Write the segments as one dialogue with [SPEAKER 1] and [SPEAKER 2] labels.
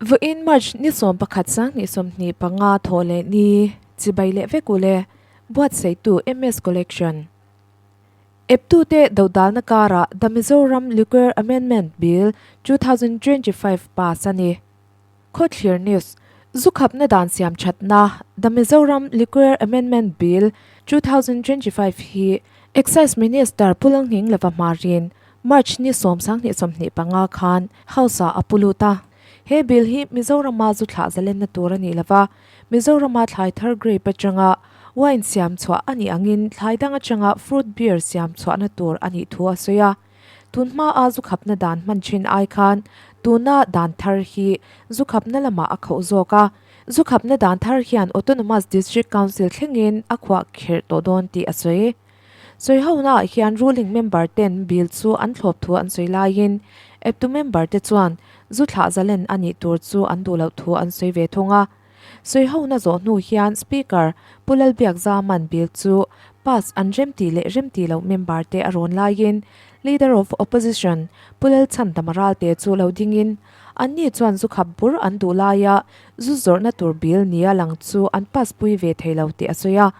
[SPEAKER 1] Vawiin March ni 11 2025 thawh leh ni chibai leh vek ule buatsaihtu MS Collection. Eptute dodalna karah The Mizoram Liquor Amendment Bill 2025 pass a ni. Khawthlir News, Zu khapna dan siam thatna The Mizoram Liquor Amendment Bill 2025 hi Excise Minister Pu Lalnghinglova hmarin March ni 10 2025 khan House-ah a pu lut a. He bill hi Mizorama zu thlah zalenna tur a nih lova, Mizorama thlai thar grape atanga wine siam chhuah a nih angin thlai dang atanga fruit beer siam chhuahna tur a nih thu a sawi a. Tun hmaa zu khapna dan hman thin ai khan tuna dan thar hi zu khapna lamah a khauh zawk a. Zu khapna dan thar hian Autonomous District Council thlengin a khuah kherh tawh dawn tih a sawi. Sawihonaah hian ruling member ten bill chu an thlawp thu an sawi laiin eptu member te chuan zu thlah zalen a nih tur chu an duh loh thu an sawi ve thung a. Sawihona zawh hnu hian Speaker Pu Lalbiakzaman bill chu pass an remti leh remti loh member te a rawn laiin Leader of Opposition Pu Lalchhandama Ralte chu lo dingin anni chuan zu khap bur an duh laia zu zawrhna tur bill nia lang chu an pass pui ve thei lo tih a sawi a.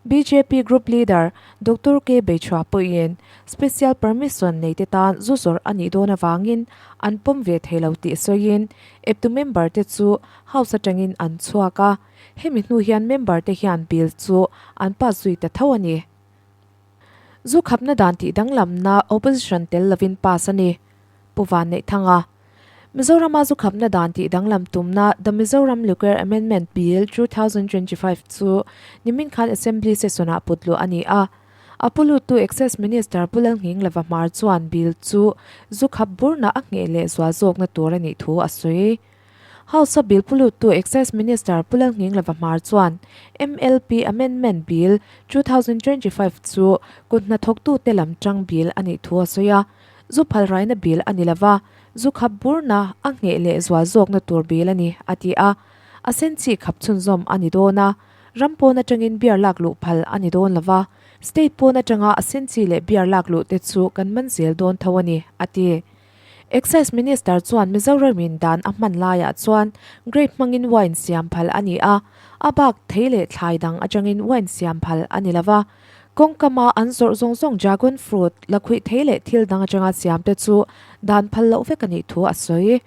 [SPEAKER 1] Bjp Group Leader Doctor K Beichhua pawhin Special Permission neite tan zu zawrh a nih dawn avangin an pawm ve thei lo tih sawiin eptu member te chu House atangin an chhuak a, hemi hnu hian member te hian bill chu an pass zui ta tho a ni. Zu khapna dan tih danglamna opposition tel lovin pass a ni. Pu Vanneihthanga. Mizorama zu khapna dan tih danglam tumna The Mizoram Liquor Amendment Bill 2025 chu nimin khan Assembly session-ah put luh a ni a. A pu luttu Excise Minister Pu Lalnghinglova Hmar chuan bill chu zu khap burna a ngheh leh zual zawkna tur a nih thu a sawi. House-a bill pu luttu Excise Minister Pu Lalnghinglova Hmar chuan MLP Amendment Bill 2025 chu kut hnathawktute lam tang bill a nih thu a sawi a. Zu phal raina bill a ni lova, zu khap burna a ngheh leh zual zawkna tur bill a ni, a ti a. A sen chi khap chhunzawm a ni dawn a, ram pawn atangin beer lak luh phal a ni dawn lova, state pawn atanga a sen chi leh beer lak luh te chu kan man zel dawn tho a ni, a ti. Excise Minister chuan Mizoramin dan a hman laiah chuan grape hmangin wine siam phal a ni a, a bak thei leh thlai dang atangin wine siam phal a ni lova, Kawngkama an zawrh zawng zawng dragon fruit, lakhuih thei leh thil dang atanga siam te chu dan phal loh vek a nih thu a sawi.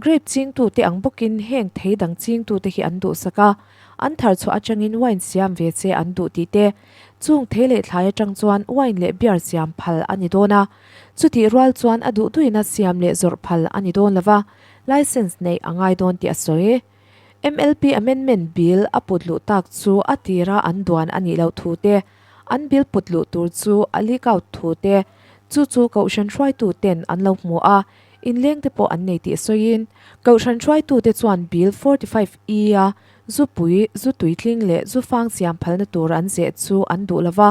[SPEAKER 1] Grape chingtute ang bawkin heng thei dang chingtute hi an duhsak a, an thar chhuah atangin wine siam ve che an duh tih te, chung thei leh thlai atang chuan wine leh beer siam phal a ni dawn a, chutih rual chuan a duh duhina siam leh zawrh phal a ni dawn lova, license neih a ngai dawn tih a sawi. MLP Amendment Bill a put luh tak chu a tira an duan a nih loh thu te, an bill put luh tur chu a leak out thu te, chu chu Kohhran hruaitu ten an lo hmu a, inleng te pawh an nei tih sawiin, Kohhran hruaitu te chuan Bill 45 E a zupui, zu tuitling leh zu fang siam phalna tur an zeh chu an duh lova,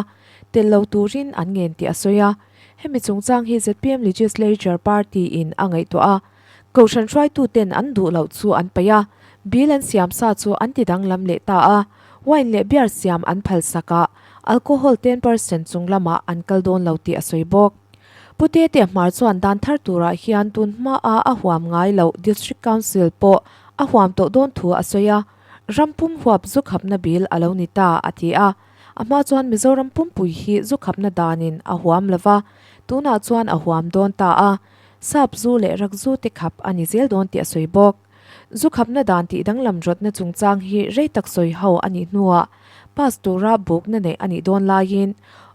[SPEAKER 1] tel lo turin an ngen tih a sawi a. Hemi chungchang hi zpm Legislature Party in a ngaihtuah a. Kohhran hruaituten an duh loh chu an paih a, bill an siam sa chu an ti danglam leh ta a, wine leh beer siam an phal sak a, alcohol 10% chung lamah an kal dawn lo tih a sawi bawk. Pu Tete Hmar chuan dan thar turah hian tun hmaa a huam ngai loh District Council pawh a huam tawh dawn thu a sawi a, ram pum huap zu khapna bill a lo ni ta a ti a, a hma chuan Mizoram pumpui hi zu khapna danin a huam lova, tunah chuan a huam dawn ta a. Sap zu leh rak zu te khap a ni zel dawn tih a sawi bawk. Zu khapna dan tih danglam rawtna chungchang hi rei tak sawi ho a nih hnuah pass tura bukna neih a nih dawn laiin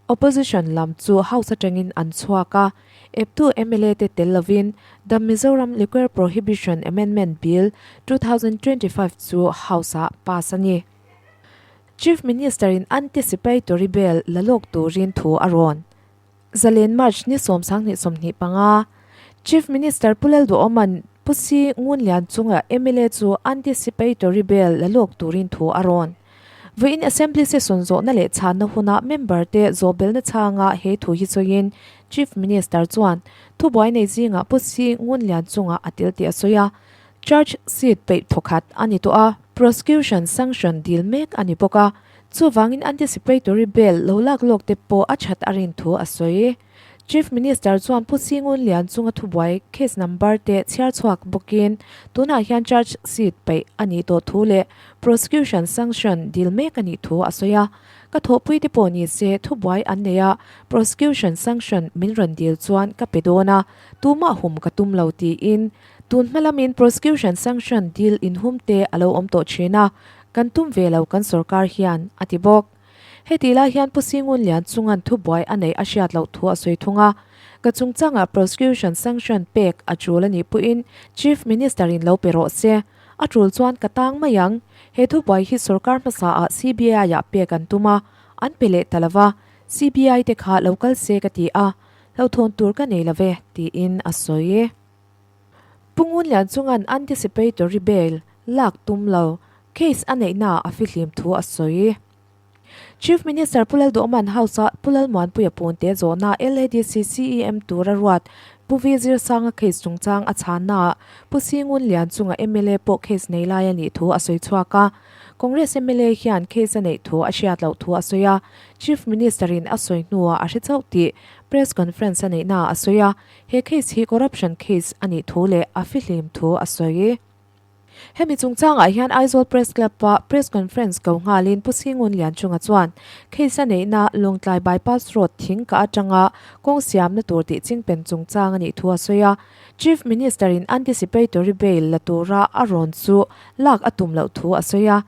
[SPEAKER 1] Opposition lam chu House atangin an chhuak a, eptu mla te tel lovin The Mizoram Liquor Prohibition Amendment Bill, 2025 chu House-ah pass a ni. Chief Minister-in anticipatory bail la lawk turin thu a rawn. Zalen March ni 10 25, Chief Minister Pu Lalduhawma'n Pu Si Ngunlian chunga mla chu anticipatory bail la lawk turin thu a rawn. Vawiin Assembly session zawhna leh chhanna huna member te zawhbelna chhanga he thu hi sawiin Chief Minister chuan thubuai nei zingah Pu Si Ngunlian chunga a tel tih a sawi a, charge sheet peih thawkhat a ni tawh a, prosecution sanction dil mek a ni bawk a. Chuvangin anticipatory bail lo lak lawk te pawh a that a rin thu a sawi. Chief Minister chuan Pu Singun Lian chunga thubuai case number te chhiar chhuak bawkin tunah hian charge sheet peih a nih tawh thu leh prosecution sanction dil mek a nih thu a sawi a. Ka thawhpui te pawh ni se thubuai an nei a, prosecution sanction min rawn dil chuan ka pe dawn a, tumah hum ka tum lo tiin tun hma lamin prosecution sanction dil inhum te a lo awm tawh thin a, kan tum ve lo kan sorkar hian, a ti bawk. Heti lai hian Pu Singun Lian chungan thubuai a neih a hriat loh thu a sawi thung a, ka chungchangah prosecution sanction pek a tul a nih pawhin Chief Minister in lo pe rawh se, a tul chuan ka tang mai ang. He thubuai hi sorkar hmasa ah CBI ah pek an tum a, an pe leh ta lova, CBI te kha lo kal se ka ti a, hlauhthawn tur ka nei love, tiin a sawi. Pu Ngun Lian chungan anticipatory bail lak tum lo, case a neihnaah a fihlim thu a sawi. Chief Minister Pu Lalduhman House-a Pu Lalmuanpuia Punte zawhna LADC CEM tura ruat Pu V Zirsanga case chungchang a chhannaah Pu Singun Lian chunga mla pawh case nei lai a nih thu a sawi chhuak a. Congress mla hian case a neih thu a hriat loh thu a sawi a, Chief Minister-in a sawi hnuah a hre chauh tih Press Conference a neihnaah a sawi a. He case hi corruption case a nih thu leh a fihlim thu a sawi. Hemi chungchangah hian Aizawl Press Club-a Press Conference ko nghalin Pu Singun Lianchunga chuan case a neihna Lawngtlai Bypass Road thing kah atanga kawng siamna tur tih chingpen chungchang a nih thu a sawi a. Chief Minister-in anticipatory bail la tura a rawn chu lak a tum loh thu a sawi a.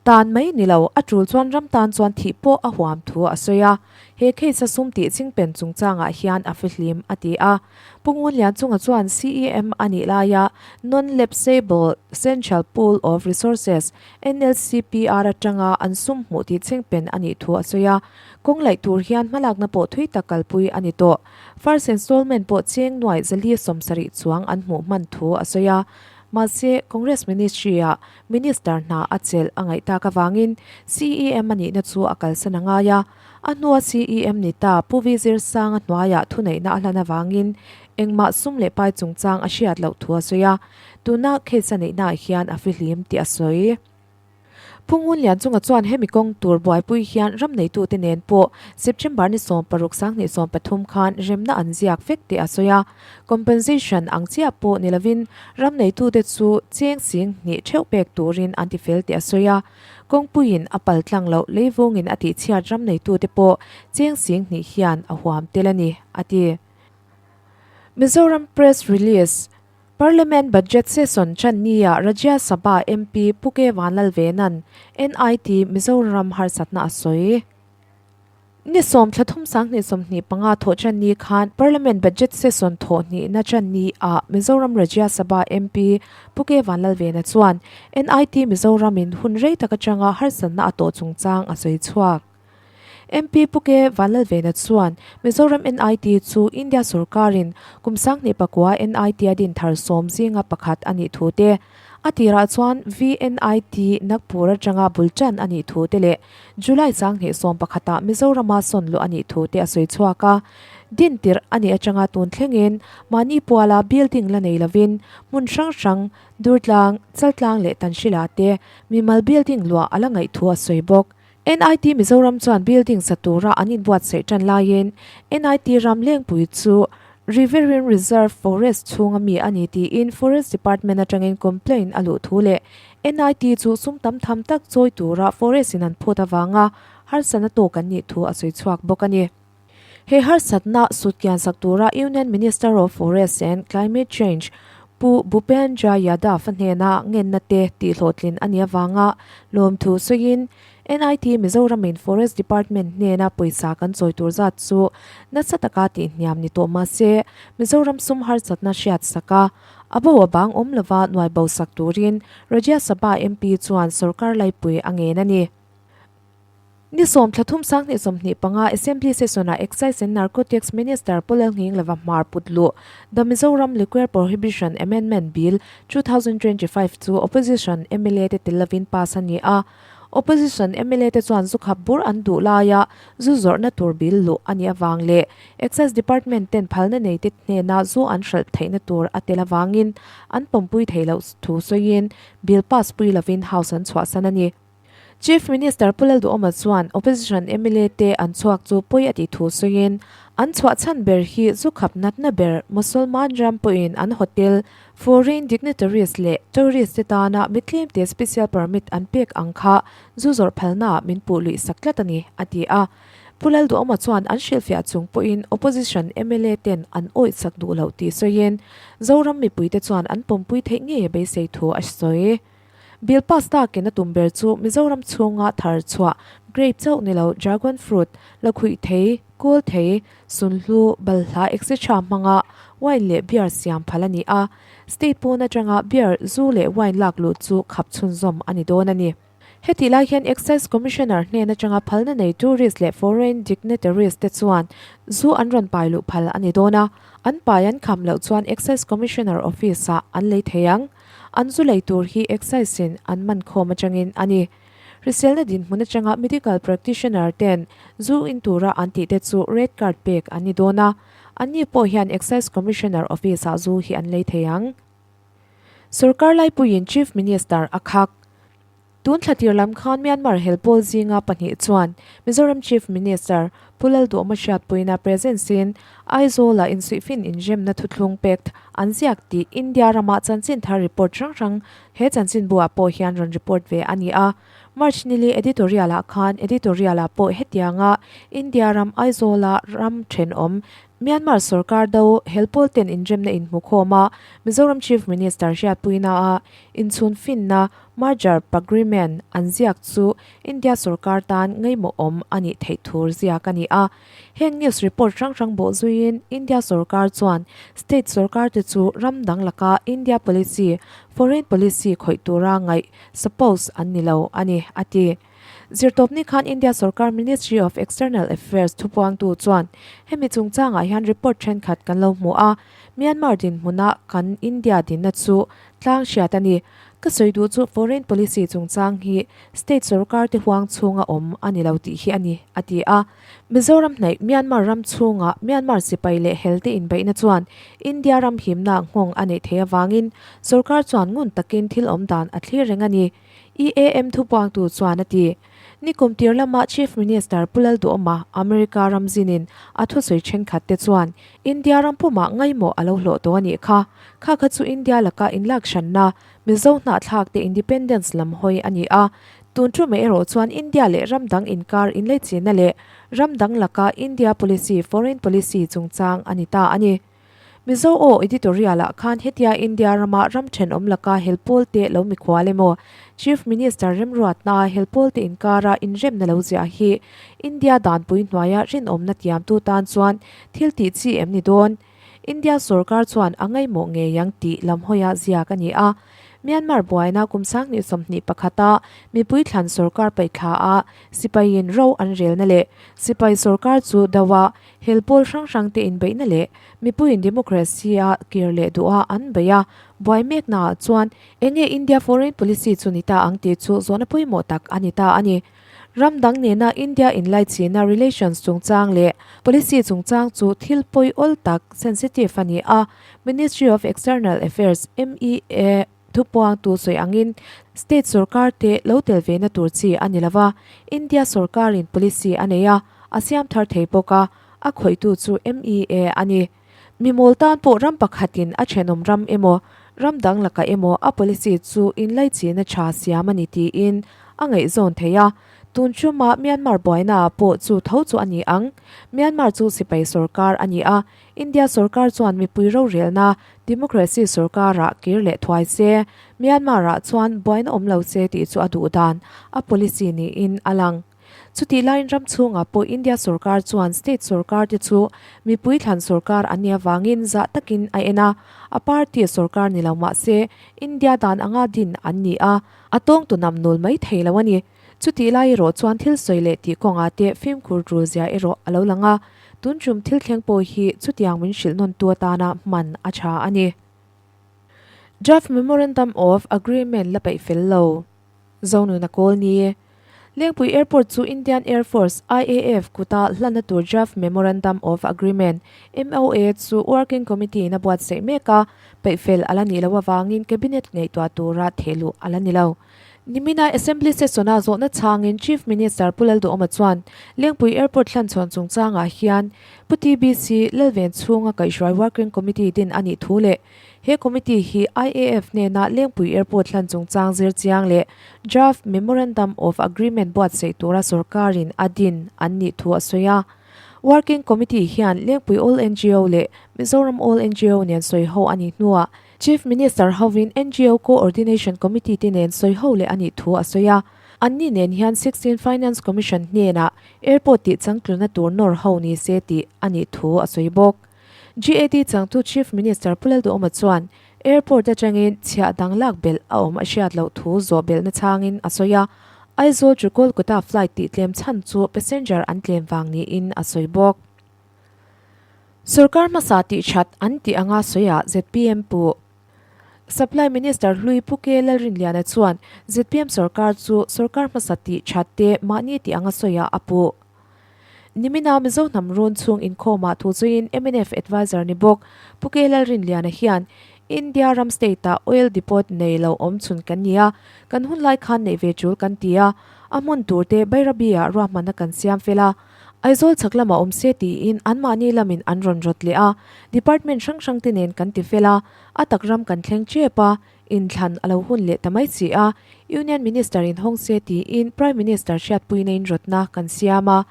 [SPEAKER 1] Tan mai ni lo, a tul chuan ram tan chuan thih pawh a huam thu a sawi a. He case a sum tih chingpen chungchangah hian a fihlim, a ti a. Pu Ngunlianchunga chuan CEM a nih laia Non-Lapsable Central Pool of Resources, NLCPR, atanga an sum hmuh tih chingpen a nih thu a sawi a. Kawng laih tur hian hmalakna pawh thui tak kalpui a ni tawh. First installment pawh cheng nuaih zali 70 chuang an hmuh hman thu a sawi a. Mahse, Congress Ministry-ah Minister hna a chelh a ngaih tak avangin CEM a nihna chu a kalsan a ngai a. A hnua CEM ni ta Pu Vi Zirsanga hnuaiah thuneihna a hlan avangin engmah sum leh pai chungchang a hriat loh thu a sawi a. Tuna case a neihnaah hian a fihlim tih a sawi. Pu Ngunlian chunga chuan hemi kawng tur buaipui hian ram neitute nen pawh September ni 16 2013 khan remna an ziak vek tih a sawi a. Compensation ang chiah pawh ni lovin ram neitute chu cheng sing hnih theuh pek turin an ti fel tih a sawi a. Kawngpuiin a pal tlang loh leivungin a tihchhiat ram neitute pawh cheng sing hnih hian a huam tel a ni, a ti. Mizoram Press Release, Parliament Budget Session channia Rajya Sabha MP Pu K Vanlalvena'n NIT Mizoram harsatna a sawi. Ni sawm thla thum 20 25 thawh channi khan Parliament Budget Session thawh hnihna channi ah Mizoram Rajya Sabha MP Pu K Vanlalvena chuan NIT Mizoram in hun rei tak atanga harsatna a tawh chungchang a sawi chhuak. MP Pu K Vanlalvena chuan Mizoram NIT chu India sorkarin kum 2009 NIT a din thar sawm zinga pakhat a nih thu te, A tirah chuan VNIT Nagpur atanga bul tan a nih thu te leh July 2011 ah Mizorama sawn luh a nih thu te a sawi chhuak a. Din tirh a nih atanga tun thlengin mahni puala building la nei lovin hmun hrang hrang, Durtlang, Chaltlang leh Tanhrila te mimal building luah a la ngaih thu a sawi bawk. NIT Mizoram chuan building sa tura an inbuatsaih tan laiin NIT ram lengpui chu Riverine Reserve Forest chhunga mi a ni tiin Forest Department atangin complaint a luh thu leh NIT chu sum tam tham tak chawi tura Forest in an phut avanga harsatna tawk an nih thu a sawi chhuak bawk a ni. He harsatna sutkian sak tura Union Minister of Forest and Climate Change Pu Bhupendra Yadav a hnena ngenna te tihhlawhtlin a nih avanga lawmthu sawiin NIT Mizoramin Forest Department hnena pawisa kan chawi tur zat chu nasa taka tihhniam ni tawh mahse Mizoram sum harsatna hriat sak a, a bo a bang awm lova nuai bo sak turin Rajya Sabha MP chuan sorkar laipui a ngen a ni. Ni sawm thla thum 2025 Assembly Session-ah Excise and Narcotics Minister Pu Lalnghinglova hmar put luh The Mizoram Liquor Prohibition Amendment Bill, 2025 chu Opposition mla te tel lovin pass a ni a. Opposition mla te chuan zu khap bur an duh laia zu zawrhna tur bill luh a nih avang leh Excise Department ten phalna nei te hnena zu an hralh theihna tur a tel avangin an pawmpui theih loh thu sawiin bill pass pui lovin House an chhuahsan a ni. Chief Minister Pu Lalduhawma chuan Opposition mla te an chhuak chu pawi a tih thu sawiin, an chhuah chhan ber hi zu khap natna ber Mosolman ram pawhin an hotel, foreign dignitaries leh tourist te tana mi tlemte special permit an pek ang kha zu zawrh phalnaah min puh luih sak tlat a ni, a ti a. Pu Lalduhawma chuan an hrilhfiah chung pawhin Opposition mla ten an awih sak duh loh tih sawiin, Zoram mipuite chuan an pawmpui theih ngei a beisei thu a sawi. Bill pass takin a tum ber chu Mizoram chhunga thar chhuah grape chauh ni lo dragon fruit, lakhuih thei, kawl thei, sunhlu, balhla etc hmanga wine leh beer siam phal a ni a. State pawn atanga beer, zu leh wine lak luh chu khap chhunzawm a ni dawn a ni. Hetih lai hian Excise Commissioner hnen atanga phalna nei tourist leh foreign dignitaries te chuan zu an rawn pai luh phal a ni dawn a, an pai an kham loh chuan Excise Commissioner Office ah an lei thei ang. An zu lei tur hi Excise in an man khawm atangin a ni. Hriselna dinhmun atanga medical practitioner ten zu in tura an tih te chu red card pek an ni dawn a, anni pawh hian Excise Commissioner Office ah zu hi an lei thei ang. Sorkar laipuiin Chief Minister a khak. Tun thla tir lam khan Myanmar helpawl zinga pahnih chuan Mizoram Chief Minister Pu Lalduhawma hriatpuina presence in Aizawl-ah insuihfin inremna thuthlung pek an ziak tih India rama chanchin thar report hrang hrang he chanchinbu ah pawh hian rawn report ve a ni a. March nili editorial ah khan editorial ah pawh hetianga India ram Aizawl-a ram thenawm Myanmar sorkar do helpawl ten inremna inhmukhawm a Mizoram Chief Minister hriatpuina a inchhunfinna Merger Agreement an ziak chu India sorkar tan ngaimawhawm a nih theih thur ziak a ni a. Heng news report hrang hrang bawh zuiin India sorkar chuan state sorkar te chu ram dang laka India policy, foreign policy khawih tura ngaih, suppose, an ni lo a ni, a ti. Zirtawpni khan India sorkar Ministry of External Affairs thupuangtu chuan hemi chungchangah hian report thenkhat kan lo hmu a, Myanmar dinhmuna kan India dinna chu tlang hriat a ni. Ka sawi duh chu foreign policy chungchang hi state sorkar te huang chhunga awm a ni lo tih hi a ni, a ti a. Mizoram hnaih Myanmar ram chhunga Myanmar sipai leh hel te inbeihna chuan India ram himna nghawng a neih theih avangin sorkar chuan ngun takin thil awm dan a thlir reng a ni, EAM thupuangtu chuan a ti. Nikum tir lama Chief Minister Pu Lalduhawma America ram zinin a thusawi thenkhat te chuan India ram pumah ngaimawh a lo hlawh tawh a nih kha. Kha kha chu India laka inlak hranna Mizo hnahthlak te independence lam hawi a ni a. Tun thu mai erawh chuan India leh ram dang inkar inleichina leh ram dang laka India policy, foreign policy, chungchang a ni ta a ni. Mizo aw editorial ah khan hetia India rama ram thenawm laka helpawl te lo mikhual emaw Chief Minister remruatna helpawl te inkara inremna lo ziah hi India danpui hnuaia rinawmna tiamtu tan chuan thil tih chi em ni dawn? India sorkar chuan a ngaihmawh ngei ang tih lamhawia ziak a ni a. Myanmar buaina kum 2021 a mipui thlan sorkar paihthla a sipaiin ro an relna leh sipai sorkar chu do a Hel pawl hrang hrang te inbeihna leh mipuiin democracy a kir leh duh a an beih a, buai mekna ah chuan enge India foreign policy chu ni ta ang tih chu zawhna pawimawh tak a ni ta a ni. Ram dang nena India inlaichihna relations chungchang leh policy chungchang chu thil pawi awl tak, sensitive, a ni a, Ministry of External Affairs, MEA, Thupuangtu sawi angin state sorkar te lo tel ve na tur chi a ni lova, India sorkarin policy a nei a, a siam thar thei bawk a, a khawihtu chu MEA a ni. Mimawl tan pawh ram pakhatin a thenawm ram emaw, ram dang lakah emaw a policy chu inlaichihna tha siam a ni tiin a ngaihzawn thei a, tun chuma Myanmar buainaah pawh chu tho chu a ni ang. Myanmar chu sipai sorkar a ni a, India sorkar chuan mipui rorelna democracy sorkarah kir leh thuai se, Myanmar-ah chuan buaina awm lo se tih chu a duh dan, a policy niin a lang. Chutih laiin ram chhungah pawh India sorkar chuan state sorkar te chu mipui thlan sorkar an nih avangin zah takin a en a, a party sorkar ni lo mah se India dan anga din an ni a, a tawngtu nam nul mai thei lo a ni. Chutih lai erawh chuan thil sawi leh tih kawngah te fimkhur tul zia erawh a lo lang a, tun tum thil thleng pawh hi chutiang min hrilh nawntu atana hman a tha a ni. Draft Memorandum of Agreement la peih fel lo. Zonuna kawl ni. Lengpui Airport chu Indian Air Force, IAF, kuta hlanna tur Draft Memorandum of Agreement, MOA, chu Working Committee in a buatsaih mek a, peih fel a la nih loh avangin Cabinet ngaihtuah tura thehluh a la ni lo. Nimina Assembly Session-a zawhna chhangin Chief Minister Pu Lalduhawma chuan Lengpui Airport hlanchhawn chungchangah hian Pu TBC Lalven chhunga kaihhruai Working Committee din a nih thu leh he committee hi IAF hnena Lengpui Airport hlan chungchang zir chiang leh Draft Memorandum of Agreement buatsaih tura sorkarin a din an nih thu a sawi a. Working Committee hian Lengpui All ngo leh Mizoram All ngo nen sawiho a nih hnuah Chief Minister hovin ngo Co-ordination Committee te nen sawiho leh a nih thu a sawi a. Anni nen hian 16 Finance Commission hnenah airport tih changtluna tur nawr ho ni se tih a nih thu a sawi bawk. GAD changtu Chief Minister Pu Lalduhawma chuan airport atangin chhiah dang lak belh a awm a hriat loh thu zawh belhna changin a sawi a. Aizawl to Kolkata flight tih tlem chhan chu passenger an tlem vang niin a sawi bawk. Sorkar hmasa tih that an tih anga sawiah zpm pu Supply Minister hlui Pu K Lalrinliana chuan zpm sorkar chu sorkar hmasa tih that te mahni tih anga sawiah a puh. Nimina Mizo hnam run chhung inkhawmah thu zuiin mnf Adviser ni bawk Pu K Lalrinliana hian India ram state-ah oil depot nei lo awm chhun kan ni a, kan hunlai khan neih ve tul kan ti a, a hmun tur te Bairabi-ah ruahmanna kan siam fel a. Aizawl chhak lamah awm se tiin anmahni lamin an rawn rawt leh a, department hrang hrang te nen kan ti fel a, a tak ram kan thleng tep a, inthlan a lo hun leh ta mai si a, Union Minister in hawng se tiin Prime Minister hriatpuina in rawtna kan siam a,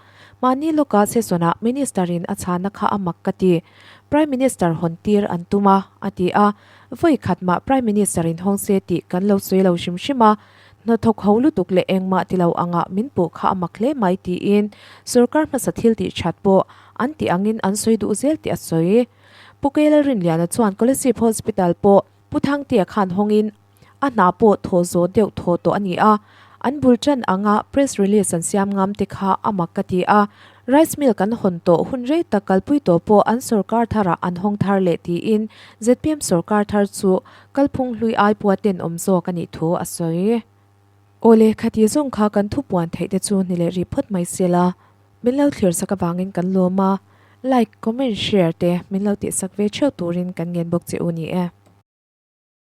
[SPEAKER 1] mahni lawka session-ah Minister in a chhana kha a mak ka ti, Prime Minister hawn tir an tum a, a ti a, vawi khat mah Prime Minister in hawng se tih kan lo sawi lo hrim hrim a, Hnathawk ho lutuk leh engmah ti lo angah min puh kha a mak hle mai tiin sorkar hmasa thil tih that pawh an tih angin an sawi duh zel tih a sawi. Pu Keilalrinliana chuan Kolasib Hospital pawh Pu Thangtea khan hawngin a hna pawh thawh zawh deuh thawh tawh a ni a, an bul tan anga press release an siam ngam te kha a mak ka ti a, Rice mill kan hawn tawh hun rei tak kalpui tawh pawh an sorkar tharah an hawng thar leh tiin zpm sorkar thar chu kalphung hlui ai pua tenawm zawk a nih thu a sawi. Awle, khati zawng kha kan thu puan theih te chu ni leh rih phawt mai se la. Min lo thlir sak avangin kan lawm a, like, comment, share te min lo tihsak ve theuh turin kan ngen bawk che u ni e.